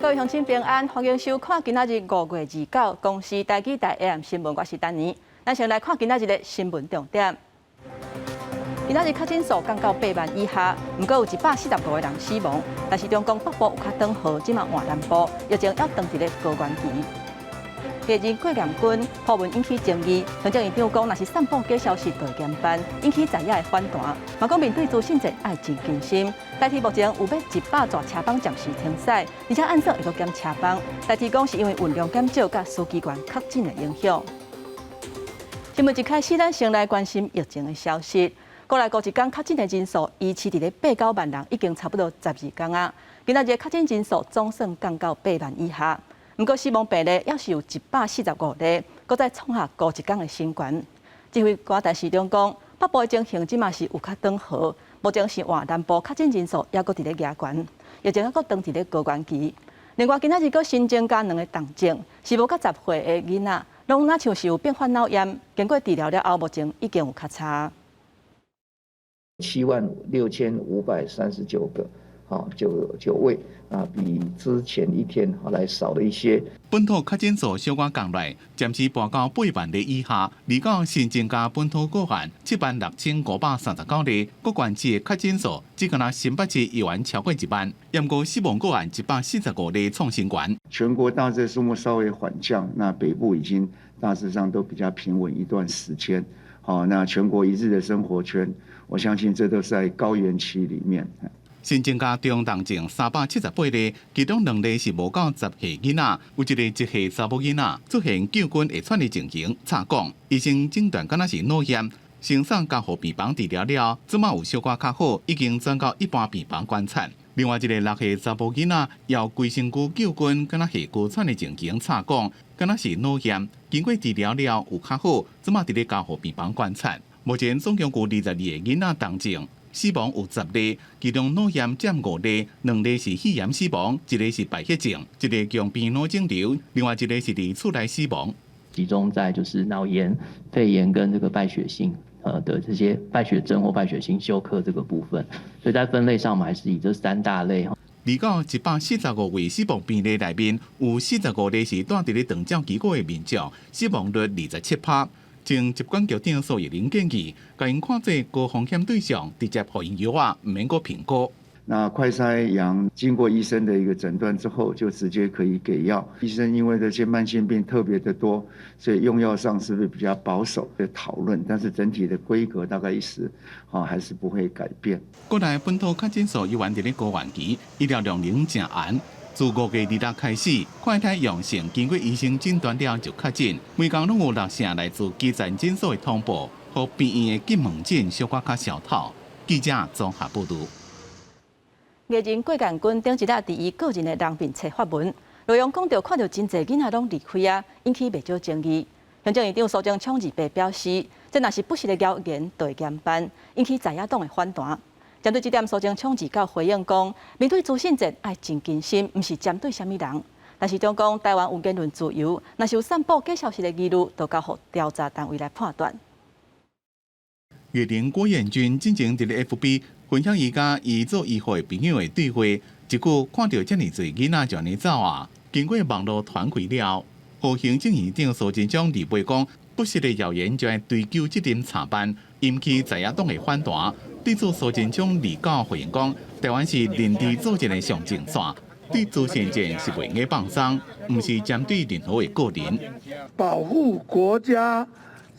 各位鄉親平安，歡迎收看今仔日5月29公視台語台 AM 新聞，我是丹妮。咱先來看今仔日的新聞重點。今仔日確診數降到8萬以下，毋過有145個人死亡。但是中共北部有較轉雨，這馬換南部，疫情猶當佇咧高原期。藝人郭彥均鋪文引起爭議，行政院長講，若是散布假消息，就會嚴辦，引起在野的反彈。嘛講面對資訊戰愛真謹慎。台鐵目前有欲100座車幫暫時停駛，而且按算會閣減車班。台鐵講是因為運量減少，佮司機員確診的影響。新聞一開始，咱先來關心疫情的消息。國內過一工確診的人數維持佇咧八九萬人，已經差不多12工啊。今仔日確診人數總算降到八萬以下。毋過死亡病例猶是有145例，閣再創下過一工的新高。指揮官陳時中講，北部的情形這馬是有較轉好，目前是換南部確診人數猶閣佇咧夯懸，疫情猶閣當佇咧高原期。另外，今仔日閣新增加兩个重症，是無到10歲的囡仔，攏若像是有併發腦炎，經過治療了後，目前已經有較差。 76,539個，好九九位啊，比之前一天來少了一些。本土確診數小可降來，暫時跋到8萬例以下。離港新增加本土個案76,539例，各縣市的確診數只敢若新北市猶原超過1萬，毋過死亡個案145例創新高。全國大致數目稍微緩降，那北部已經大致上都比較平穩一段時間。好，那全國一致的生活圈，我相信這都是在高原期裡面。新增加中重症378例，其中兩例是無到10歲囡仔，有一個1歲查某囡仔出現救菌會喘的情形，插管，醫生診斷敢若是腦炎，先送加護病房治療了，這馬有小可較好，已經轉到一般病房觀察。另外一個6歲查某囡仔，枵規身軀救菌，敢若下氣喘的情形，插管，敢若是腦炎，經過治療了有較好，這馬佇咧加護病房觀察。目前總共有22個囡仔重症。死亡有10例，其中腦炎佔五例，兩例是肺炎死亡，一個是敗血症，一個共病腦腫瘤，另外一個是佇厝內死亡。集中在就是腦炎、肺炎跟這個敗血性的這些敗血症或敗血性休克這個部分，所以在分類上，我們還是以這三大類。二到145位死亡病例內面，有45例是蹛佇咧長照機構的民眾，死亡率27%。前疾管局長蘇玉玲建議，共𪜶看做高風險對象，直接予𪜶藥仔，毋免閣評估。那快篩陽經過醫生的一個診斷之後，就直接可以給藥。醫生因為這些慢性病特別的多，所以用藥上是不是比較保守的討論？但是整體的規格大概一時，啊，還是不會改變。國內本土確診數猶原佇咧高原期，醫療量能誠絚。自5月26開始，快篩陽性經過醫生診斷了就確診，每工攏有六成來自基層診所的通報，予病院的急門診小可較焦透。記者綜合報導。藝人郭彥均頂一日佇伊個人的人面冊發文，內容講著看著真濟囡仔攏離開啊，引起袂少爭議。行政院長蘇貞昌28表示，這若是不實的謠言，就會嚴辦，引起在野黨的反彈。針對這點，蘇貞昌29回應講，面對資訊戰愛真謹慎，毋是針對啥物人。但是中共台灣有言論自由，若是有散布假消息的疑慮，就交予調查單位來判斷。藝人郭彥均進前佇咧 FB 分享伊佮伊做醫護的朋友的對話，一句看著遮爾濟囡仔就按呢走啊，經過網路傳開了，予行政院長蘇貞昌28講，不實的謠言就愛追究責任查辦，引起在野黨的反彈。對此，蘇貞昌29回應講，台灣是認知作戰的上前線，對資訊戰是袂用放鬆，毋是針對任何的個人。保護國家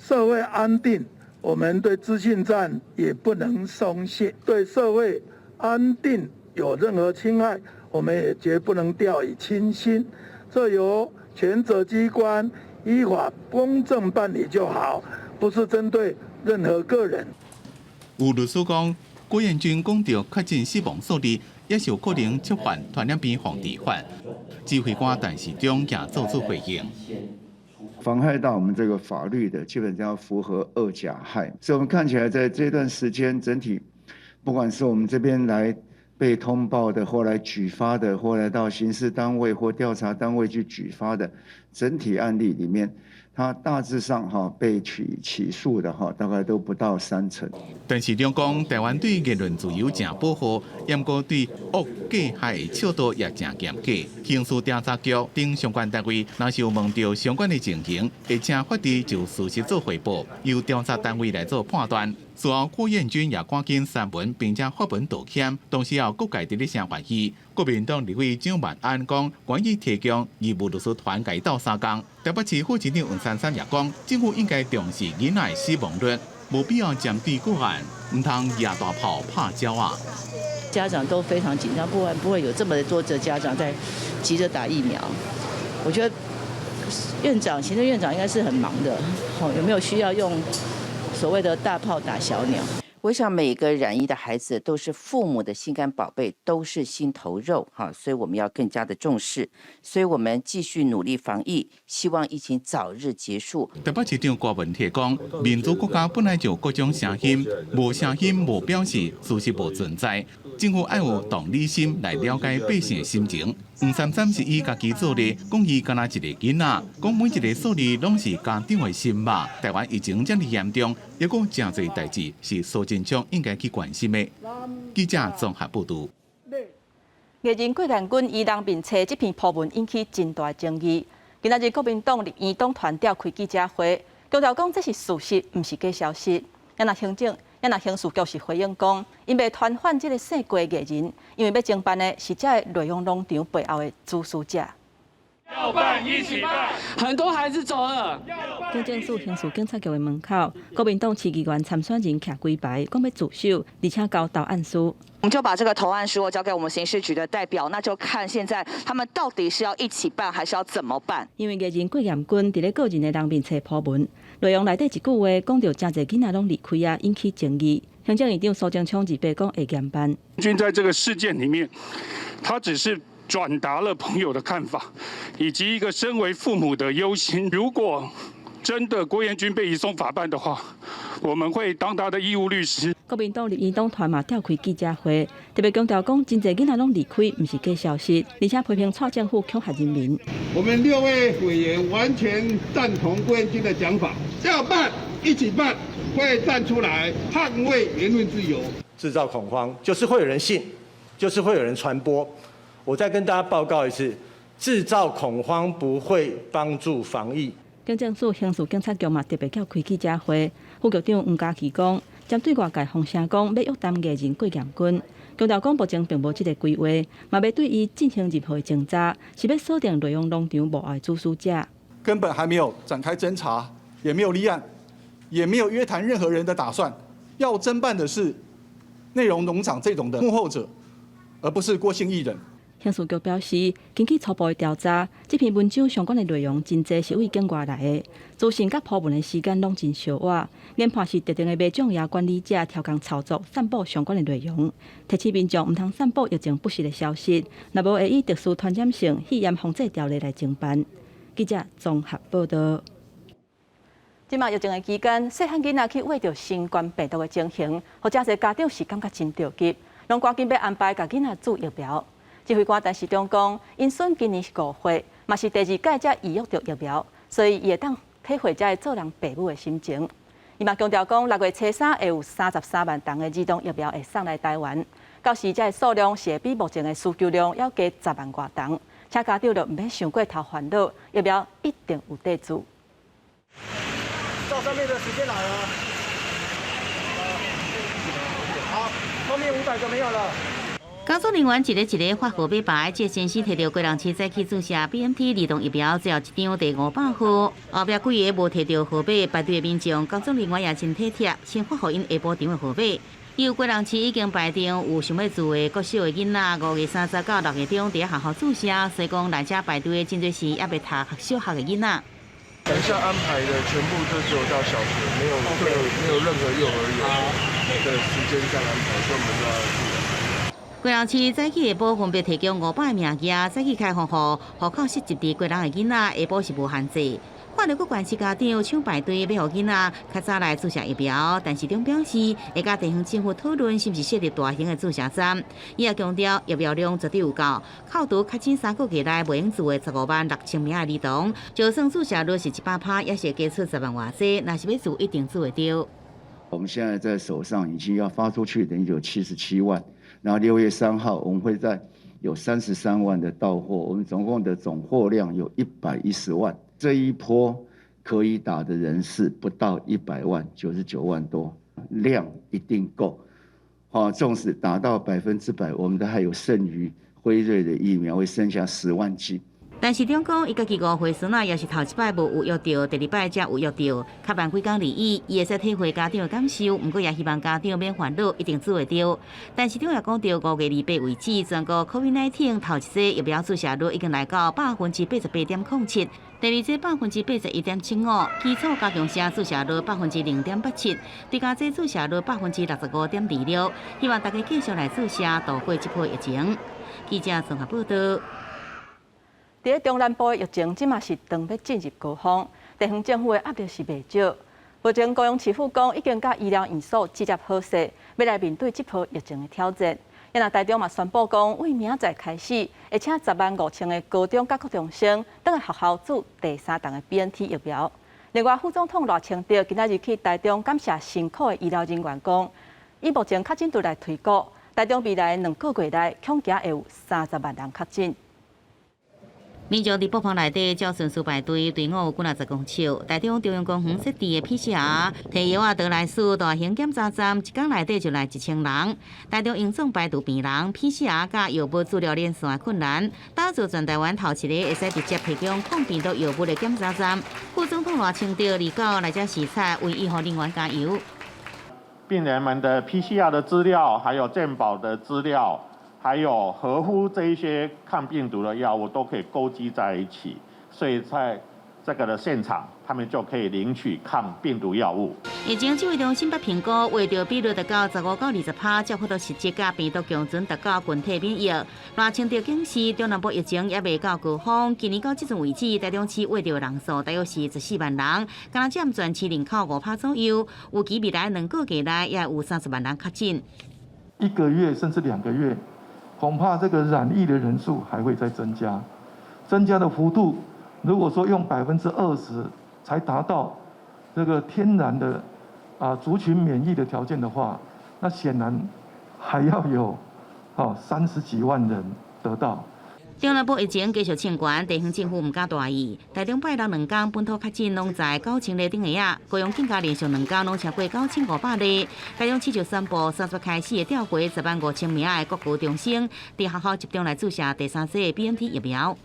社會安定，我們對資訊戰也不能鬆懈。對社會安定有任何侵害，我們也絕不能掉以輕心。這由權責機關依法公正辦理就好，不是針對任何個人。有律師講，郭彥均講著確診死亡數字，也是有可能觸犯傳染病防治法。指揮官陳時中也做出回應。妨害到我們這個法律的，基本上要符合二甲害。所以，我們看起來在這段時間，整體不管是我們這邊來被通報的，或來舉發的，或來到刑事單位或調查單位去舉發的，整體案例裡面，他大致上哈被取起訴的哈，大概都不到三成。但是兩講台灣對言論自由誠保護，毋過對惡假害的尺度也誠嚴格。刑事調查局等相關單位，若是有問著相關的情形，會請法醫就事實做匯報，由調查單位來做判斷。事後郭彥均也趕緊刪文，並且發文道歉，同時也各界佇咧聲懷疑。國民黨立委蔣萬安講，願意提供義務律師團共伊鬥相共。台北市副市長黃珊珊也講，政府應該重視囡仔的死亡率，無必要針對個案，毋通舉大炮拍鳥仔。家長都非常緊張，不然不會有這麼多的家長在急着打疫苗。我覺得院長、行政院長應該是很忙的，有沒有需要用所謂的大炮打小鳥？我想每個染疫的孩子都是父母的心肝寶貝，都是心頭肉哈，所以我們要更加的重視，所以我們繼續努力防疫，希望疫情早日結束。台北市長郭文鐵講，民主國家本來就各種聲音，無聲音無表示事實無存在。政府愛有同理心來了解百姓的心情。黃珊珊是以家己做例，講伊敢若一個囡仔，講每一個數字攏是家長的心肉。台灣疫情遮爾嚴重，猶閣誠濟代誌是蘇貞昌應該去關心的。記者綜合報導。藝人郭彥均伊人面冊這篇鋪文引起真大爭議。今仔日國民黨立院黨團召開記者會，強調講這是事實，毋是假消息。啊若刑事局是回應講，𪜶袂傳喚這个姓郭藝人，因為欲偵辦的是這个內容農場背後的主使者。要辦一起辦，很多孩子走了。警政署刑事警察局的門口，國民黨市議員參選人徛幾排，講欲自首，而且交投案書。我們就把這個投案書交給我們刑事局的代表，那就看現在他們到底是要一起辦，還是要怎麼辦？因為藝人郭彥均佇咧個人的人面冊鋪文，內容內底一句話講著誠濟囡仔攏離開啊，引起爭議。行政院長蘇貞昌二八講會嚴辦。均在這個事件裡面，他只是轉達了朋友的看法，以及一個身為父母的憂心。如果真的郭彥均被移送法辦的話，我們會當他的義務律師。國民黨立院黨團嘛召開記者會，特別強調講，真濟囡仔攏離開，毋是假消息，而且批評蔡政府恐嚇人民。我們六位委員完全贊同郭彥均的講法，要辦一起辦，會站出來捍衛言論自由。製造恐慌，就是會有人信，就是會有人傳播。我再跟大家報告一次，製造恐慌不會幫助防疫。警政署刑事警察局嘛特別召開記者會，副局長黃嘉琪講，針對外界風聲講欲約談藝人郭彥均，強調講目前並無這个規劃，嘛袂對伊進行任何偵查，是欲鎖定內容農場幕後的主使者。根本還沒有展開偵查，也沒有立案，也沒有約談任何人的打算。要偵辦的是內容農場這種的幕後者，而不是郭姓藝人。刑事局表示，根據初步的調查，這篇文章相關的內容真濟是對境外來的，資訊佮鋪文的時間攏真相倚，研判是特定的迷障頁管理者調工操作，散布相關的內容，提醒民眾毋通散布疫情不實的消息，若無會以特殊傳染性肺炎防制條例來偵辦。記者綜合報導。這馬疫情的期間，細漢囡仔去秽著新冠病毒的情形，予誠濟家長是感覺真著急，攏趕緊欲安排共囡仔注疫苗。指揮官陳時中講，𪜶孫今年是5歲，嘛是第二屆才預約著疫苗，所以伊會當體會這个做人爸母的心情。伊嘛強調講，6月初3會有33萬筒的兒童疫苗會送來台灣，到時這个數量是會比目前的需求量猶加10萬外筒，請家長就毋免傷過頭煩惱，疫苗一定有得注。照上面的時間來了。好，後面500個沒有了。工作人員一个一个發號碼牌，這先生提著基隆市早起注射 BNT 兒童疫苗，最後一張第500號，後壁幾个無提著號碼排隊的民眾，工作人員也真體貼，先發予𪜶下晡場的號碼。有基隆市已經排定有想欲注的國小的囡仔，5月30到6月中佇學校注射，所以講來遮排隊的真濟是猶未讀小學的囡仔。等一下安排的全部都只有到小學，沒有任何幼兒園的時間上安排，所以我們都要注意。基隆市早起下晡分別提供500個名額，早起開放予戶口設籍佇基隆的囡仔，下晡是無限制。看著閣縣市家長搶排隊欲予囡仔較早來注射疫苗，但市長表示會佮地方政府討論，是毋是設立大型的注射站。伊也強調疫苗量絕對有夠，扣除確診3個月內袂用注的15萬6千名的兒童，就算注射率是100%，也是會加出10萬外劑。若是欲注一定注會著。我們現在在手上已經要發出去，等於有77萬，然後6月3號我們會再有33萬的到貨，我們總共的總貨量有110萬。這一波可以打的人是不到100萬，99萬多，量一定夠。好，縱使達到100%，我們都還有剩餘輝瑞的疫苗，會剩下10萬劑。但市長講，伊家己5歲孫仔也是頭一擺無有約著，第二擺才有約著，較慢幾工而已。伊會使體會家長的感受，毋過也希望家長免煩惱，一定注會著。但市長也講著，5月28為止，全國 COVID-19 頭一劑疫苗注射率已經來到88.07%，第二劑81.75%，基礎加強劑注射率0.87%，追加劑注射率65.26%。希望大家繼續來注射，渡過這波疫情。記者綜合報道。佇咧中南部的疫情，這馬是當欲進入高峰，地方政府的壓力是袂少。目前高雄市府講已經佮醫療院所直接好勢，欲來面對這波疫情的挑戰。啊若台中嘛宣布講，為明仔載開始，會請10萬5千个高中佮國中生轉來學校注第三筒的 BNT 疫苗。另外，副總統賴清德今仔日去台中感謝辛苦的醫療人員，講以目前確診率來推估，台中未來2個月內恐驚會有30萬人確診。民眾佇布棚內底照順序排隊，隊伍有幾若十公尺。台中中央公園設置的 PCR 提藥仔得來速大型檢查站，一工內底就來1000人。台中榮總排除病人 PCR 佮藥物治療連線的困難，打造全台灣頭一个會使直接提供抗病毒藥物的檢查站。副總統賴清德29來遮視察，為醫護人員加油。病人們的 PCR 的資料，還有健保的資料。還有合乎這一些抗病毒的藥物都可以勾稽在一起，所以在這個的現場，他們就可以領取抗病毒藥物。疫情指揮中心捌評估，疫苗比率達到15到20%，才有法度實質佮病毒共存，達到群體免疫。賴清德表示，中南部疫情猶未到高峰，今年到這陣為止，台中市秽著人數大約是14萬人，敢若佔全市人口5%左右。預期未來2個月內也有30萬人確診。 1個月甚至2個月。恐怕這個染疫的人數還會再增加，增加的幅度，如果說用20%才達到這個天然的族群免疫的條件的話，那顯然還要有30幾萬人得到。中南部疫情繼續衝懸，地方政府毋敢大意。台中拜六兩工本土確診攏在9000例頂下，高雄更加連續兩工攏超過9500例。台中市就宣布，3月開始會調回10萬5千名的國高中生，佇學校集中來注射第三劑 BNT 疫苗。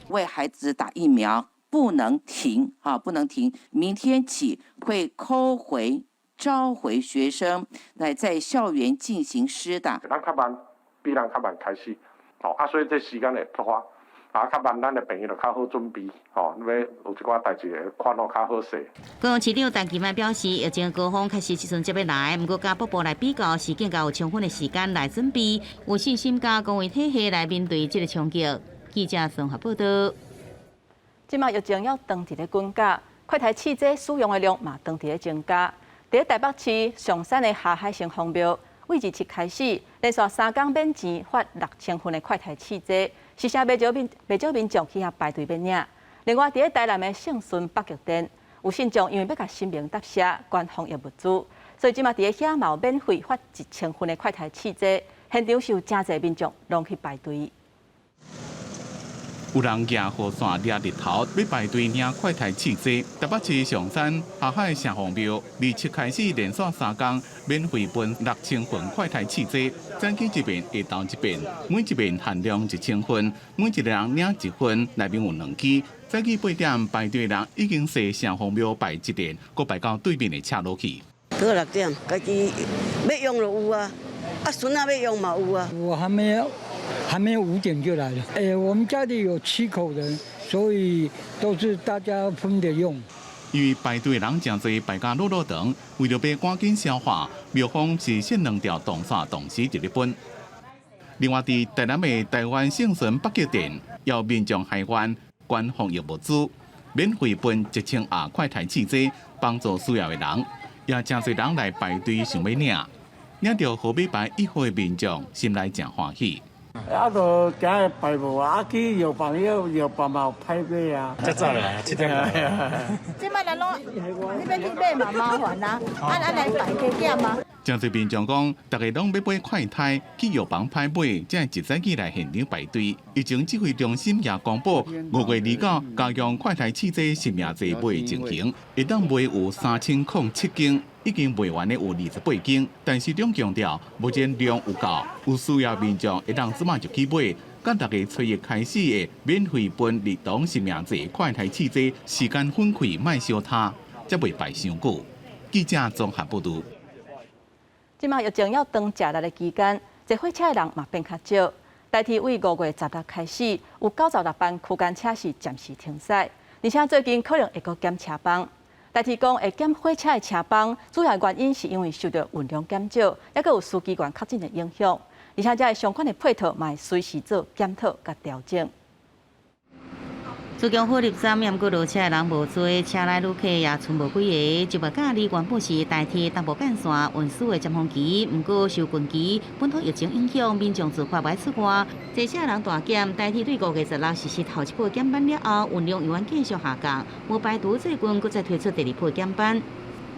為孩子打疫苗不能停，哈，不能停。明天起會扣回召回學生來在校園進行施打。咱較慢，比人較慢開始。哦，啊，所以這時間會拖，啊，較慢，咱的朋友就較好準備，吼，欲有一寡代誌會看攏較好勢。高雄市長陳其邁表示，疫情高峰確實這陣才欲來，毋過佮北部來比較，是更加有充分的時間來準備，有信心佮公衛體系來面對這个衝擊。記者綜合報道。這馬疫情猶當佇咧滾絞，快篩試劑使用的量嘛當佇咧增加。佇咧台北市松山的霞海城隍廟，為27開始，連續3工免錢發6000份的快篩試劑，時時袂少民眾去遐排隊欲領。另外，佇咧台南的聖順北極殿，有信眾因為欲共神明答謝，捐防疫物資，所以這馬佇咧遐嘛有免費發1000份的快篩試劑，現場是有誠濟民眾攏去排隊。有人舉雨傘掠日頭，欲排隊領快篩試劑。台北市松山霞海城隍廟，27開始連續3工免費分6000份快篩試劑，早起一遍，下晝一遍，每一遍限量1000份，每一个人領一份，內面有兩支。早起8點排隊人已經踅城隍廟排一列，閣排到對面的斜路去。閣6點，家己欲用就有啊，啊孫仔欲用嘛有啊。我還沒5點就來了。欸，我們家裡有7口人，所以都是大家分著用。因為排隊人誠濟，排甲落落長，為著欲趕緊消化，廟方是設兩條動線同時佇咧分。另外，佇台南的台灣聖神北極殿，有民眾還願捐防疫物資，免費分1000盒快篩試劑，幫助需要的人。也誠濟人來排隊想欲領，領著號碼牌1號的民眾心內誠歡喜。啊，就今日排無啊，去藥房藥房嘛有派買啊。遮早啦，7點。這擺咱攏你欲去買嘛麻煩啊，啊啊來排加減啊。誠濟民眾講，逐家攏欲買快篩，去藥房排買，才會一早起來現場排隊。疫情指揮中心也公布，5月29加強快篩試劑實名制買情形，會當賣有3007間，已經賣完的有28間。但是長強調，目前量有夠，有需要民眾會當這馬就去買。佮逐家初一開始的免費分兒童實名制快篩試劑，時間分開莫相疊，才袂排傷久。記者綜合報導。這馬疫情猶當食力的期間，坐火車的人嘛變較少。台鐵對5月16開始，有96班區間車是暫時停駛，而且最近可能會閣減車班。台鐵講會減火車的車班，主要原因是因為受著運量減少，抑閣有司機員確診的影響。而且這相關的配套嘛會隨時做檢討佮調整。自強火車站，毋過落車的人無濟，車內旅客也賰無幾个。就目假日原本是台鐵東部幹線運輸的尖峰期，毋過受近期本土疫情影響，民眾自發欲出外，坐車人大減。台鐵對5月16實施頭一波減班了後，運量猶原繼續下降，無排除最近閣再推出第二波減班。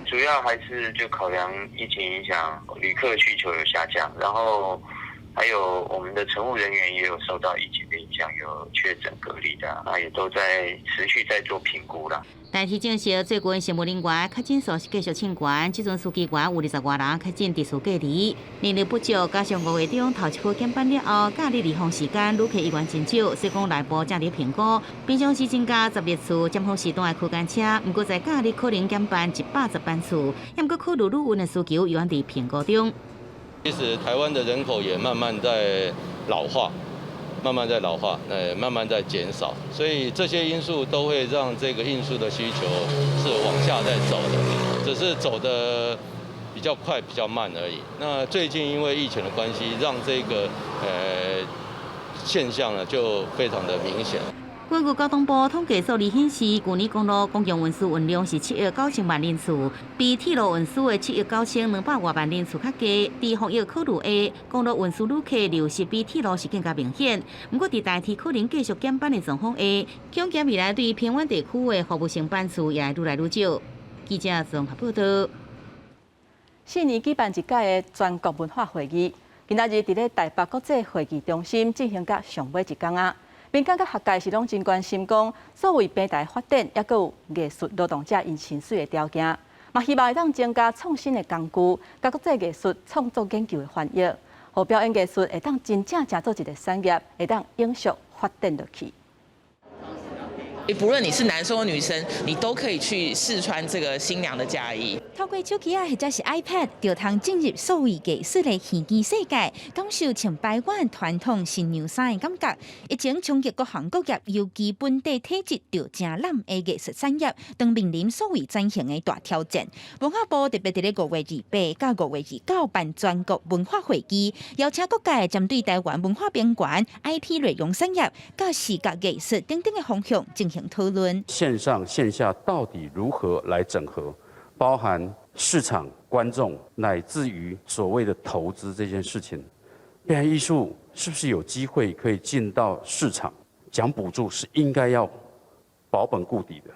主要還是就考量疫情影響，旅客需求有下降，然後還有我們的乘務人員也有受到疫情的影響，有確診隔離的，那也都在持續在做評估啦。台鐵證實，最近乘務人員確診數是繼續衝懸，這陣司機員有20外人確診持續隔離，人力不足，加上5月中頭一波減班了後，假日離峰時間旅客依然真少，所以講內部正佇評估，平常時增加10列次尖峰時段的區間車，毋過在假日可能減班110班次，毋過考慮旅運的需求猶原佇評估中。其實台灣的人口也慢慢在老化，慢慢在老化，慢慢在減少，所以這些因素都會讓這個運輸的需求是往下在走的，只是走得比較快、比較慢而已。那最近因為疫情的關係，讓這個現象呢就非常的明顯。根據交通部統計數字顯示，舊年公路公共運輸運量是7億9千萬人次，比鐵路運輸的7億9200外萬人次較低。佇防疫考慮下，公路運輸旅客流失比鐵路是更加明顯。毋過，佇台鐵可能繼續減班的狀況下，恐驚未來對偏遠地區的服務性班次也會愈來愈少。記者綜合報導。 4年舉辦一屆的全國文化會議，今仔日佇咧台北國際會議中心進行到上尾一工啊。民間佮學界是攏真關心，講數位平台發展，抑閣有藝術勞動者𪜶薪水的條件，嘛希望會當增加創新的工具，佮國際藝術創作研究的翻譯，予表演藝術會當真正成做一个產業，會當永續發展落去。不論你是男生或女生，你都可以去試穿這個新娘的嫁衣。透過手機仔或者是 iPad，就通進入數位藝術的虛擬世界，感受穿排灣傳統新娘衫的感覺。疫情衝擊各行各業，尤其本地體質著誠濫的藝術產業，當面臨數位轉型的大挑戰。文化部特別佇咧5月28到5月29辦全國文化會議，邀請各界針對台灣文化邊緣、IP 內容產業、佮視覺藝術等等的方向進行討論。線上線下到底如何來整合，包含市場、觀眾，乃至於所謂的投資這件事情，表演藝術是不是有機會可以進到市場？講補助是應該要保本固底的。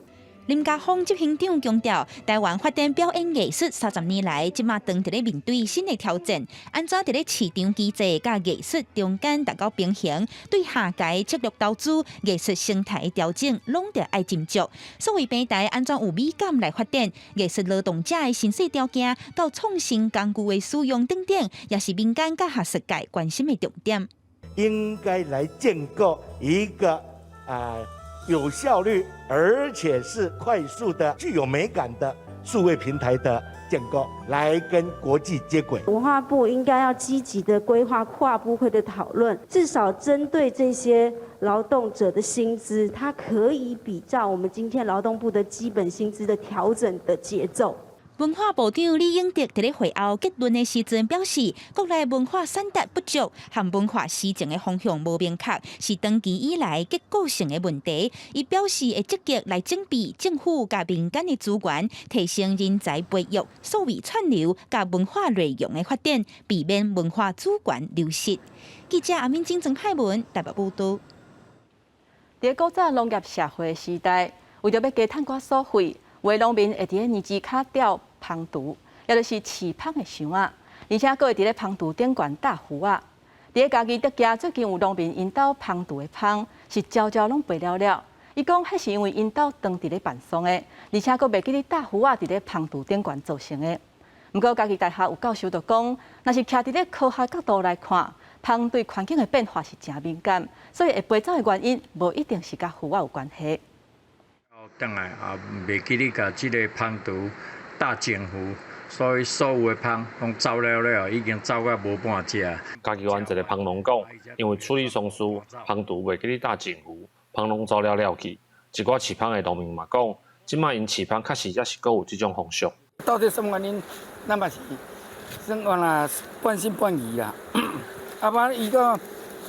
林家峰執行長強調，台灣發展表演藝術30年來，這馬當佇咧面對新的挑戰，按怎佇咧市場機制佮藝術中間達到平衡，對下階策略投資、藝術生態調整，攏著愛斟酌。數位平台按怎有美感來發展，藝術勞動者的薪水條件，到創新工具的使用等等，也是民間佮學術界關心的重點。應該來建構一個有效率，而且是快速的、具有美感的數位平台的建構，來跟國際接軌。文化部應該要積極的規劃跨部會的討論，至少針對這些勞動者的薪資，它可以比照我們今天勞動部的基本薪資的調整的節奏。文化部長李永得佇咧會後結論的時陣表示，國內文化產值不足和文化施政的方向無明確，是長期以來結構性的問題。伊表示會積極來整備政府佮民間的資源，提升人才培育、數位串流佮文化內容的發展，避免文化主權流失。記者阿敏晶、曾海文台北報道。佇古早農業社會時代，為著欲加趁寡所費，有的農民會佇咧年枝跤吊蜂櫥，也就是飼蜂的箱仔，而且閣會佇咧蜂櫥頂懸搭符仔。佇咧嘉義竹崎，最近有農民𪜶兜蜂櫥的蜂是焦焦攏飛了了。伊講，彼是因為𪜶兜當佇咧辦喪的，而且閣袂記得搭符仔佇咧蜂櫥頂懸造成的。毋過嘉義大學有教授就講，若是徛佇咧科學角度來看，蜂對環境的變化是誠敏感，所以會飛走的原因，無一定是佮符仔有關係。轉來啊，袂記得共這个蜂櫥搭淨符，所以所有的蜂攏走了了，已經走到無半隻。嘉義縣一个蜂農講，因為處理喪事，蜂櫥袂記得搭淨符，蜂攏走了了去。一寡飼蜂的農民嘛講，這擺𪜶飼蜂確實猶是閣有這種風俗。到底什麼原因？咱嘛是算講啦，半信半疑啦。啊，反正伊講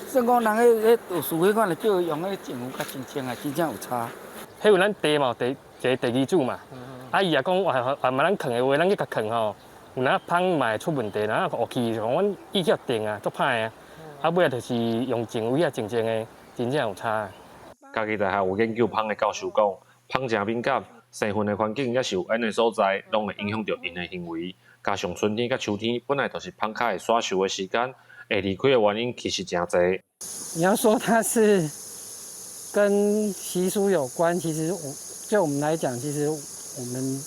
算講人彼彼道士彼款，就叫伊用彼個淨符較真正啊，真正有差。彼有咱地嘛，有一个地基主嘛，啊伊也講，啊嘛咱囥的話，咱去共囥吼，有哪蜂嘛會出問題，哪烏去，講阮意較定啊，足歹啊，啊尾仔就是用淨位啊，淨淨的，真正有差。嘉義大學有研究蜂的教授講，蜂誠敏感，生分的環境抑是有煙的所在，攏會影響著𪜶的行為。加上春天佮秋天本來就是蜂較會徙受的時間，會離開的原因其實誠濟。你要說它是跟習俗有關，其實我就我們來講，其實我們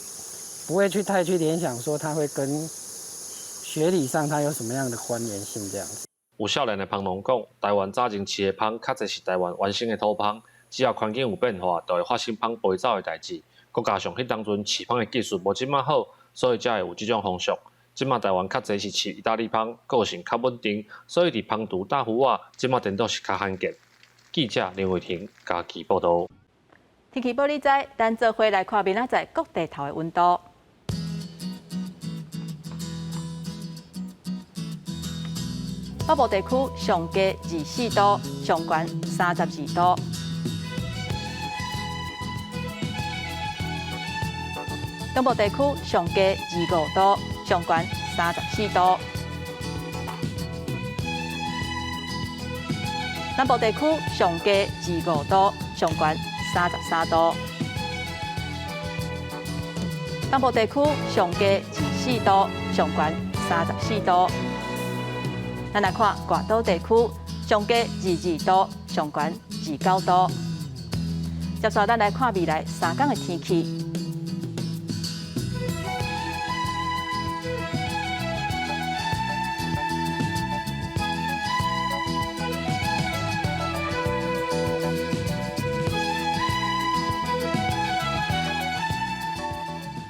不會去太去聯想說它會跟學理上它有什麼樣的關聯性這樣子。有少年的蜂農講，台灣早前飼的蜂較濟是台灣原生的土蜂，只要環境有變化，就會發生蜂飛走的代誌。閣加上彼當陣飼蜂的技術無這麼好，所以才會有這種風俗。這馬台灣較濟是飼意大利蜂，個性較穩定，所以佇蜂櫥搭符仔，這馬顛倒是較罕見。記者林慧婷嘉義報導。天氣報你知，咱做伙來看明仔載各地頭的溫度。北部地區上低24度，上懸32度。中部地區上低25度，上懸34度。南部地區上低25度，上懸33度。東部地區上低24度，上懸34度。咱來看外島地區上低22度，上懸29度。接下來咱來看未來三天的天氣。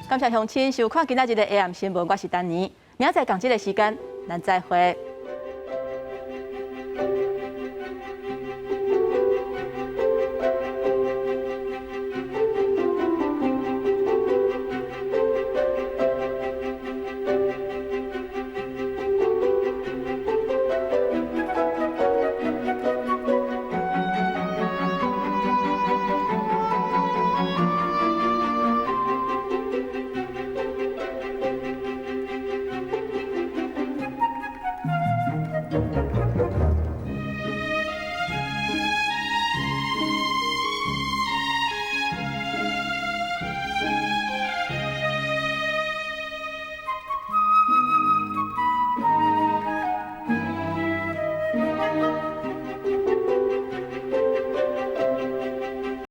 感謝鄉親收看今仔日的 AM 新聞，我是丹妮。明仔載仝這个時間，咱再會。